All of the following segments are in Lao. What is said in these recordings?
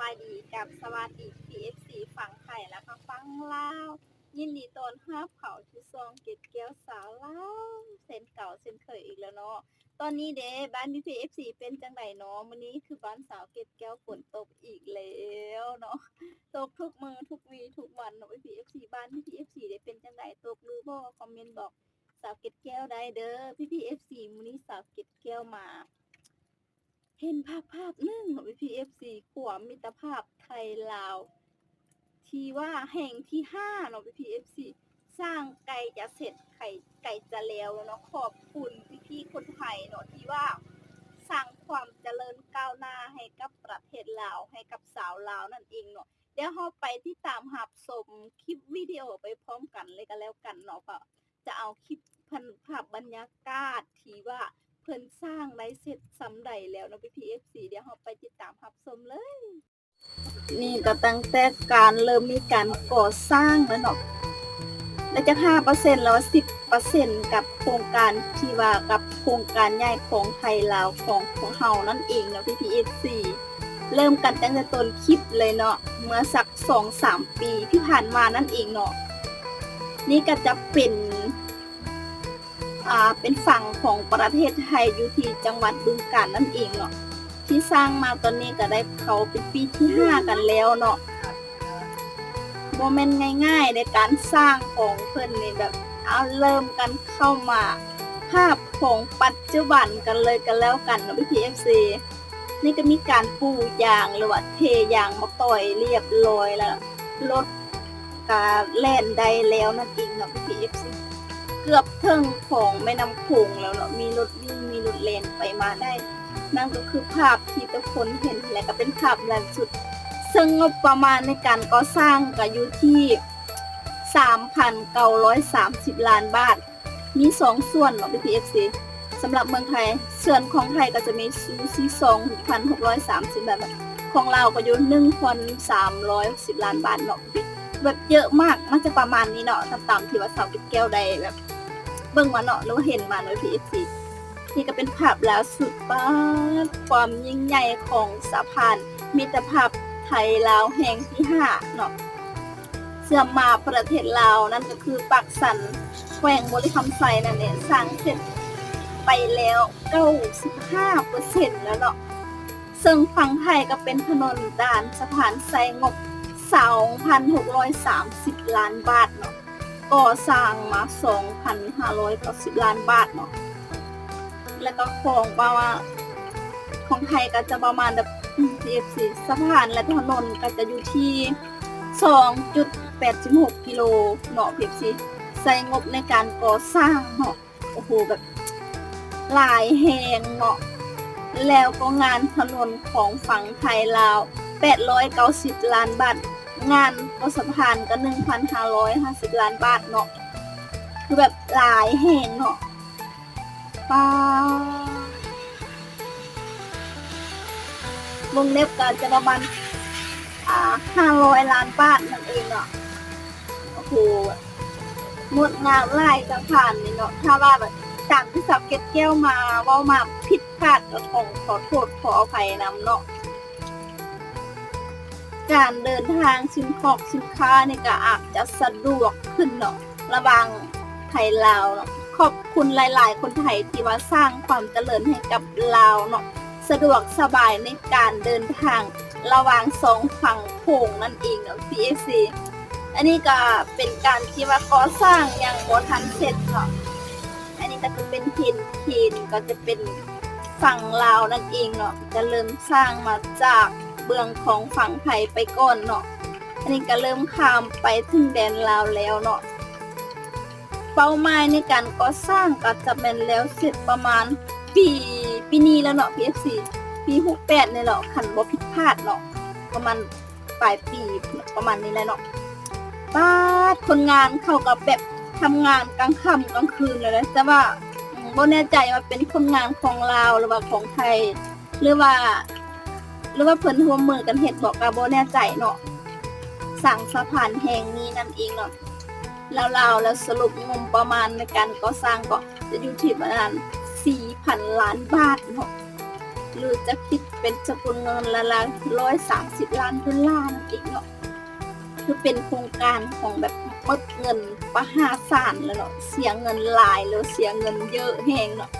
ບາຍດີກັບສະຫວັດດີ ພີ່ໆ ເອັຟຊີ ຝັ່ງໄທ ແລະກະຝັ່ງລາວ. ຍິນດີຕ້ອນຮັບເຂົ້າສູ່ຊ່ອງເກັດແກ້ວສາວລາວ ເຊັ່ນເກົ່າເຊັ່ນເຄີຍອີກແລ້ວເນາະ. ຕອນນີ້ເດ ບ້ານພີ່ໆ ເອັຟຊີ ເປັນຈັ່ງໃດເນາະ? ມື້ນີ້ຄືບ້ານສາວເກັດແກ້ວຝົນຕົກອີກແລ້ວເນາະ, ຕົກທຸກມື້ທຸກວີທຸກວັນເນາະ ພີ່ໆ ເອັຟຊີ. ບ້ານພີ່ໆ ເອັຟຊີ ເດ ເປັນຈັ່ງໃດ? ຕົກຫຼືບໍ່? ຄອມເມັນບອກສາວເກັດແກ້ວໄດ້ເດີ ພີ່ໆ ເອັຟຊີ. ມື້ນີ້ສາວເກັດແກ້ວມາ ເຫັນພາບພາບໜຶ່ງເນາະ ພີ່ໆ ເອັຟຊີ ຂົວມິດຕະພາບໄທລາວ ທີ່ວ່າແຫ່ງທີຫ້າເນາະ ພີ່ໆ ເອັຟຊີ ສ້າງໃກ້ຈະເສັດ ໃກ້ ໃກ້ຈະແລ້ວແລ້ວເນາະ. ຂອບຄຸນພີ່ໆ ຄົນໄທເນາະ ທີ່ວ່າສ້າງຄວາມຈະເລີນກ້າວໜ້າໃຫ້ກັບປະເທດລາວ ໃຫ້ກັບຊາວລາວນັ້ນເອງເນາະ. ດຽວເຮົາໄປຕິດຕາມຮັບຊົມຄລິບວິດີໂອໄປພ້ອມກັນເລີຍກະແລ້ວກັນເນາະ ວ່າ ຈະເອົາຄລິບ ພ- ພາບບັນຍາກາດທີ່ວ່າເພິ່ນສ້າງໄດ້ເສັດສ່ຳໃດແລ້ວເນາະ ພີ່ໆ ເອັຟຊີ. ດຽວເຮົາໄປຕິດຕາມຮັບຊົມເລີຍ. ນີ້ກະຕັ້ງແຕ່ການເລີ່ມມີການກໍ່ສ້າງແລ້ວເນາະ ໄດ້ຈັກຫ້າເປີເຊັນ ຫຼືວ່າສິບເປີເຊັນ ກັບໂຄງການທີ່ວ່າ ກັບໂຄງການໃຫຍ່ຂອງໄທລາວຂອງພວກເຮົານັ້ນເອງເນາະ ພີ່ໆ ເອັຟຊີ. ເລີ່ມກັນຕັ້ງແຕ່ຕົ້ນຄລິບເລີຍເນາະ ເມື່ອສັກສອງສາມປີທີ່ຜ່ານມານັ້ນເອງເນາະ. ນີ້ກະຈະເປັນ ອ່າ ເປັນຝັ່ງຂອງປະເທດໄທ ຢູ່ທີ່ຈັງຫວັດບຶງການນັ້ນເອງເນາະ ທີ່ສ້າງມາຕອນນີ້ກະໄດ້ເຂົ້າເປັນປີທີຫ້າກັນແລ້ວເນາະ. ບໍ່ແມ່ນງ່າຍໆ ໃນການສ້າງຂອງເພິ່ນນີ້ ແບບ ເອົາ ເລີ່ມກັນເຂົ້າມາ ພາບຂອງປັດຈຸບັນກັນເລີຍກະແລ້ວກັນເນາະ ພີ່ໆ ເອັຟຊີ. ນີ້ກະມີການປູຢາງ ຫຼືວ່າເທຢາງມາປ່ອຍລຽບລ້ອຍແລ້ວ ລົດກະແລ່ນໄດ້ແລ້ວນັ້ນເອງເນາະ ພີ່ໆ ເອັຟຊີ. ເກືອບເທິງຂອງແມ່ນ້ຳໂຂງແລ້ວເນາະ ມີລົດວິ່ງ ມີລົດແລ່ນໄປມາໄດ້. ນັ້ນກະຄືພາບທີ່ທຸກຄົນເຫັນ ແລະກະເປັນພາບລ່າສຸດ ເຊິ່ງງົບປະມານໃນການກໍ່ສ້າງກະຢູ່ທີ່ສາມພັນເກົ້າຮ້ອຍສາມສິບລ້ານບາດ. ມີສອງສ່ວນເນາະ ພີ່ໆ ເອັຟຊີ. ສຳລັບເມືອງໄທ ສ່ວນຂອງໄທກະຈະມີຢູ່ທີ່ສອງພັນຫົກຮ້ອຍສາມສິບລ້ານບາດ ຂອງລາວກະຢູ່ໜຶ່ງພັນສາມຮ້ອຍຫົກສິບລ້ານບາດເນາະ ແບບເຍີະມາກ. ໜ້າຈະປະມານນີ້ເນາະ ຕາມ ຕາມທີ່ວ່າສາວເກັດແກ້ວໄດ້ແບບເບິ່ງມາເນາະ ຫຼືວ່າເຫັນມາເນາະ ພີ່ໆ ເອັຟຊີ. ນີ້ກະເປັນພາບລ່າສຸດ ປາດ ຄວາມຍິ່ງໃຫຍ່ຂອງສະພານມິດຕະພາບໄທລາວແຫ່ງທີຫ້າເນາະ ເຊື່ອມມາປະເທດລາວ ນັ້ນກະຄືປາກຊັນ ແຂວງບໍລິຄຳໄຊນັ້ນເອງ. ສ້າງເສັດໄປແລ້ວເກົ້າສິບຫ້າເປີເຊັນແລ້ວເນາະ ເຊິ່ງຝັ່ງໄທກະເປັນຖະໜົນດ້ານສະພານ ໃຊ້ງົບສອງພັນຫົກຮ້ອຍສາມສິບລ້ານບາດເນາະ ກໍ່ສ້າງມາສອງພັນຫ້າຮ້ອຍເກົ້າສິບລ້ານບາດເນາະ. ແລ້ວກະຂອງປະມານ ຂອງໄທກະຈະປະມານແບບ ພີ່ເອັຟຊີ ສະພານ ແລະ ຖະໜົນກະຈະຢູ່ທີ່ສອງຈຸດແປດສິບຫົກກິໂລເນາະ ພີ່ເອັຟຊີ ໃຊ້ງົບໃນການກໍ່ສ້າງເນາະ. ໂອ້ໂຫ ແບບຫຼາຍແຮງເນາະ. ແລ້ວກໍງານຖະໜົນຂອງຝັ່ງໄທລາວ ແປດຮ້ອຍເກົ້າສິບລ້ານບາດ, ງານກໍ່ສະພານກໍໜຶ່ງພັນຫ້າຮ້ອຍຫ້າສິບລ້ານບາດເນາະ. ຄືແບບຫຼາຍແຮງເນາະ. ປາ ວົງເລັບກໍຈະປະມານ ອ່າ ຫ້າຮ້ອຍລ້ານບາດນັ້ນເອງເນາະ. ໂອ້ໂຫ ງົດງາມຫຼາຍສະພານນີ້ເນາະ. ຖ້າວ່າແບບຕາມທີ່ສາວເກັດແກ້ວມາເວົ້າມາຜິດພາດ ກໍຕ້ອງຂໍໂທດຂໍອະໄພນຳເນາະ. ການເດີນທາງສິນຂອງສິນຄ້ານີ້ກໍອາດຈະສະດວກຂຶ້ນເນາະ ລະຫວ່າງໄທລາວເນາະ. ຂອບຄຸນຫຼາຍໆ ຄົນໄທທີ່ວ່າສ້າງຄວາມຈະເລີນໃຫ້ກັບລາວເນາະ. ສະດວກສະບາຍໃນການເດີນທາງລະຫວ່າງສອງຝັ່ງໂຂງນັ້ນເອງເນາະ ພີ່ເອັຟຊີ. ອັນນີ້ກໍເປັນການທີ່ວ່າກໍ່ສ້າງຍັງບໍ່ທັນເສັດເນາະ. ອັນນີ້ກໍຈະເປັນເຫັນເຂນ ກໍຈະເປັນຝັ່ງລາວນັ້ນເອງເນາະ. ຈະເລີ່ມສ້າງມາຈາກເບື້ອງຂອງຝັ່ງໄທໄປກ່ອນເນາະ. ອັນນີ້ກໍເລີ່ມຂ້າມໄປເຖິງແດນລາວແລ້ວເນາະ. ເປົ້າໝາຍໃນການກໍ່ສ້າງກໍຈະແມ່ນແລ້ວເສັດປະມານປີ ປີນີ້ແລ້ວເນາະ ພີ່ເອັຟຊີ ປີຫົກແປດນີ້ແຫຼະ ຄັນບໍ່ຜິດພາດເນາະ ປະມານປາຍປີ ປະມານນີ້ແຫຼະເນາະ. ປາດ ຄົນງານເຂົາກໍແບບທຳງານກາງຄ່ຳກາງຄືນເລີຍ ແຕ່ວ່າ ອືມ ບໍ່ແນ່ໃຈວ່າເປັນຄົນງານຂອງລາວ ຫຼືວ່າຂອງໄທ ຫຼືວ່າ ຫຼືວ່າເພິ່ນຮ່ວມມືກັນເຮັດບໍ ກໍບໍ່ແນ່ໃຈເນາະ. ສ້າງສະພານແຫ່ງນີ້ນັ້ນເອງເນາະ. ລາວໆ ແລ້ວສະຫຼຸບງົບປະມານໃນການກໍ່ສ້າງກໍຈະຢູ່ທີ່ປະມານສີ່ພັນລ້ານບາດເນາະ. ຫຼືຈະຄິດເປັນສະກຸນເງິນລະລະຮ້ອຍສາມສິບລ້ານໂດລານັ້ນເອງເນາະ. ຄືເປັນໂຄງການຂອງແບບໝົດເງິນມະຫາສານແລ້ວເນາະ, ເສຍເງິນຫຼາຍ ຫຼືເສຍເງິນເຍີະແຮງເນາະ.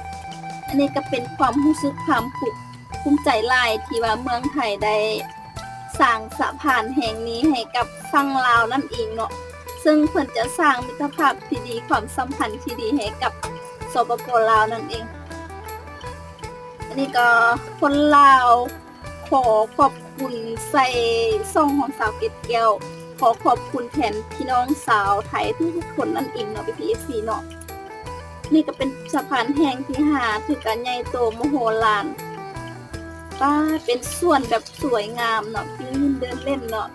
ອັນນີ້ກໍເປັນຄວາມຮູ້ສຶກຄວາມພູມ ພູມໃຈຫຼາຍທີ່ວ່າເມືອງໄທໄດ້ສ້າງສະພານແຫ່ງນີ້ໃຫ້ກັບຝັ່ງລາວນັ້ນເອງເນາະ, ເຊິ່ງເພິ່ນຈະສ້າງມິດຕະພາບທີ່ດີ ຄວາມສຳພັນທີ່ດີໃຫ້ກັບ ສປປ ລາວນັ້ນເອງ. ອັນນີ້ກໍຄົນລາວ ຂໍຂອບຄຸນໃສ່ຊ່ອງຂອງສາວເກດແກ້ວ, ຂໍຂອບຄຸນແທນພີ່ນ້ອງຊາວໄທທຸກໆຄົນນັ້ນເອງເນາະ ພີ່ໆເອັຟຊີເນາະ. ນີ້ກໍເປັນສະພານແຫ່ງທີຫ້າ ທີ່ກະໃຫຍ່ໂຕມະໂຫລານ. ປ້າ ເປັນສວນແບບສວຍງາມເນາະ, ທີ່ເດີນເລ່ນເນາະ.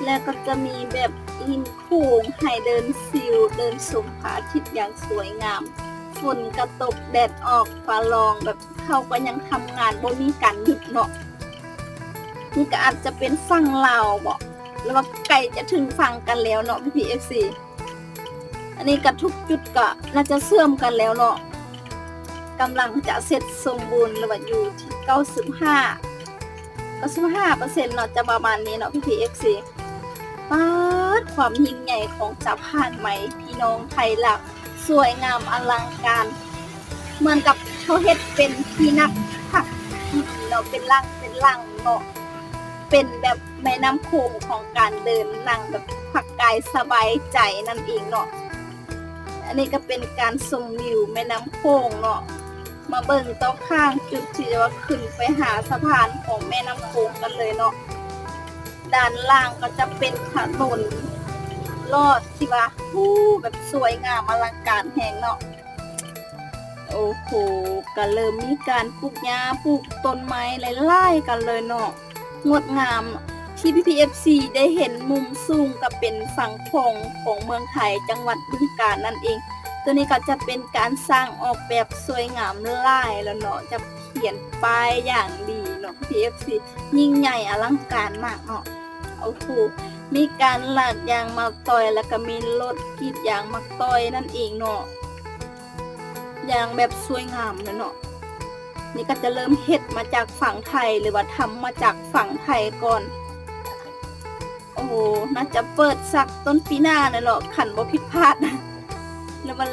ແລ້ວກໍຈະມີແບບລິມໂຂງໃຫ້ເດີນຊິວ ເດີນຊົມພະອາທິດຢ່າງສວຍງາມ. ຝົນກະຕົກ ແດດອອກ ຟ້າລອງ ແບບເຮົາກໍຍັງທຳງານບໍ່ມີການຢຸດເນາະ. ນີ້ກໍອາດຈະເປັນຝັ່ງລາວບໍ ຫຼືວ່າໃກ້ຈະເຖິງຝັ່ງກັນແລ້ວເນາະ ພີ່ໆເອັຟຊີ. ອັນນີ້ກໍທຸກຈຸດກໍໜ້າຈະເຊື່ອມກັນແລ້ວເນາະ, ກຳລັງຈະເສັດສົມບູນ ຫຼືວ່າຢູ່ທີ່ເກົ້າສິບຫ້າ ເກົ້າສິບຫ້າເປີເຊັນເນາະ, ຈະປະມານນີ້ເນາະ ພີ່ໆເອັຟຊີ. ປາດ ຄວາມຍິ່ງໃຫຍ່ຂອງສະພານໃໝ່ ພີ່ນ້ອງໄທລາວ ສວຍງາມອະລັງການ ເໝືອນກັບເຂົາເຮັດເປັນທີ່ນັກພັກເນາະ, ເປັນຫຼັງເປັນຫຼັງເນາະ, ເປັນແບບແມ່ນ້ຳໂຂງຂອງການເດີນນັ່ງແບບພັກກາຍສະບາຍໃຈນັ້ນເອງເນາະ. ອັນນີ້ກໍເປັນການຊົມວິວແມ່ນ້ຳໂຂງເນາະ. ມາເບິ່ງຕໍ່ຂ້າງຈຸດທີ່ວ່າຂຶ້ນໄປຫາສະພານຂອງແມ່ນ້ຳໂຂງກັນເລີຍເນາະ. ດ້ານລ່າງກໍຈະເປັນຖະໜົນລອດທີ່ວ່າ ໂອ້ ແບບສວຍງາມອະລັງການແຮງເນາະ. ໂອ້ໂຫ ກໍເລີ່ມມີການປູກຫຍ້າ ປູກຕົ້ນໄມ້ຫຼາຍໆກັນເລີຍເນາະ. ງົດງາມ ທີ່ ພີ່ໆເອັຟຊີ ໄດ້ເຫັນມຸມສູງກໍເປັນຝັ່ງຂອງຂອງເມືອງໄທ ຈັງຫວັດບຶງການນັ້ນເອງ. ໂຕນີ້ກໍຈະເປັນການສ້າງອອກແບບສວຍງາມຫຼາຍແລ້ວເນາະ, ຈະຂຽນປ້າຍຢ່າງດີເນາະ ພີ່ໆເອັຟຊີ, ຍິ່ງໃຫຍ່ອະລັງການມາກເນາະ. ໂອ້ໂຫ ມີການລາດຢາງໝາກຕ່ອຍ ແລ້ວກໍມີລົດກຣີດຢາງໝາກຕ່ອຍນັ້ນເອງເນາະ. ຢ່າງແບບສວຍງາມເລີຍເນາະ. ນີ້ກໍຈະເລີ່ມເຮັດມາຈາກຝັ່ງໄທ ຫຼືວ່າທຳມາຈາກຝັ່ງໄທກ່ອນ. ໂອ້ ໜ້າຈະເປີດສັກຕົ້ນປີໜ້າແຫຼະເນາະ ຄັນບໍ່ຜິດພາດ ຫຼືວ່າ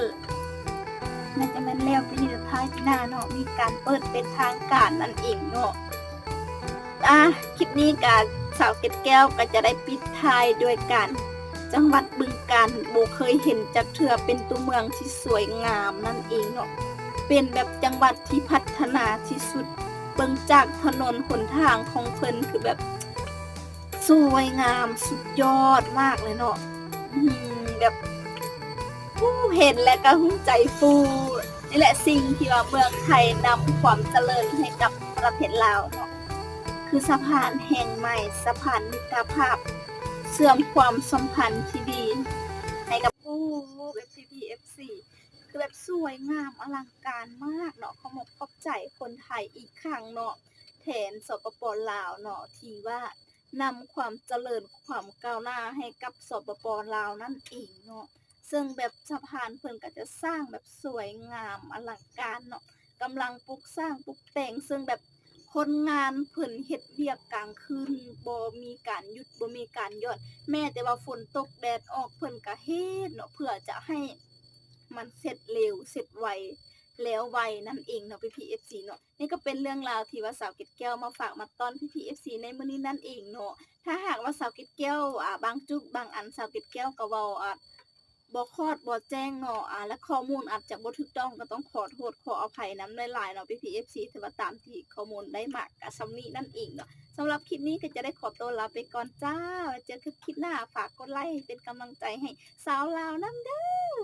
ໜ້າຈະແມ່ນແລ້ວປີນີ້ ທ້າຍປີໜ້າເນາະ ມີການເປີດເປັນທາງການນັ້ນເອງເນາະ. ອາ ຄລິບນີ້ກະ ສາວເກດແກ້ວກໍຈະໄດ້ປິດທ້າຍດ້ວຍການ ຈັງຫວັດບຶງການ ບໍ່ເຄີຍເຫັນຈັກເທື່ອ ເປັນຕົວເມືອງທີ່ສວຍງາມນັ້ນເອງເນາະ, ເປັນແບບຈັງຫວັດທີ່ພັດທະນາທີ່ສຸດ. ເບິ່ງຈາກຖະໜົນຫົນທາງຂອງເພິ່ນ ຄືແບບສວຍງາມສຸດຍອດມາກເລີຍເນາະ. ອືມ ແບບ ໂອ້ ເຫັນແລ້ວກໍຮູ້ໃຈຟູ. ນີ້ແຫຼະສິ່ງທີ່ວ່າເມືອງໄທນຳຄວາມຈະເລີນໃຫ້ກັບປະເທດລາວເນາະ, ຄືສະພານແຫ່ງໃໝ່, ສະພານມິດຕະພາບ, ເຊື່ອມຄວາມສຳພັນທີ່ດີໃຫ້ກັບ ໂອ້ ແບບ ພີ່ໆເອັຟຊີ ຄືແບບສວຍງາມອະລັງການມາກເນາະ. ຂອບອົກຂອບໃຈຄົນໄທອີກຄັ້ງເນາະ ແທນ ສປປ ລາວເນາະ ທີ່ວ່າ ນຳຄວາມຈະເລີນ ຄວາມກ້າວໜ້າໃຫ້ກັບ ສປປ ລາວນັ້ນເອງເນາະ. ເຊິ່ງແບບສະພານເພິ່ນກໍຈະສ້າງແບບສວຍງາມອະລັງການເນາະ, ກຳລັງປຸກສ້າງປຸກແຕ່ງ, ເຊິ່ງແບບຄົນງານເພິ່ນເຮັດວຽກກາງຄືນ ບໍ່ມີການຢຸດ ບໍ່ມີການຢ່ອນ, ແມ້ແຕ່ວ່າຝົນຕົກແດດອອກ ເພິ່ນກໍເຮັດເນາະ ເພື່ອຈະໃຫ້ມັນເສັດເລັວ ເສັດໄວ ແລ້ວໄວນັ້ນເອງເນາະ ພີ່ໆເອັຟຊີເນາະ. ນີ້ກໍເປັນເລື່ອງລາວທີ່ວ່າສາວເກດແກ້ວມາຝາກມາຕ້ອນ ພີ່ໆເອັຟຊີໃນມື້ນີ້ນັ້ນເອງເນາະ. ຖ້າຫາກວ່າສາວເກດແກ້ວ ອາ ບາງຈຸດບາງອັນ ສາວເກດແກ້ວກໍເວົ້າ ອາ ບໍ່ຂອດບໍ່ແຈ້ງເນາະ ອາ ແລະ ຂໍ້ມູນອາດຈະບໍ່ຖືກຕ້ອງ ກໍຕ້ອງຂໍໂທດຂໍອະໄພນຳຫຼາຍໆເນາະ ພີ່ໆເອັຟຊີ. ຖືວ່າຕາມທີ່ຂໍ້ມູນໄດ້ມາກໍສ່ຳນີ້ນັ້ນເອງເນາະ. ສຳລັບຄລິບນີ້ກໍຈະໄດ້ຂໍຕົວລາໄປກ່ອນຈ້າ. ໄວ້ເຈີກັນຄລິບໜ້າ. ຝາກກົດໄລໃຫ້ເປັນກຳລັງໃຈໃຫ້ຊາວລາວນຳເດີ້.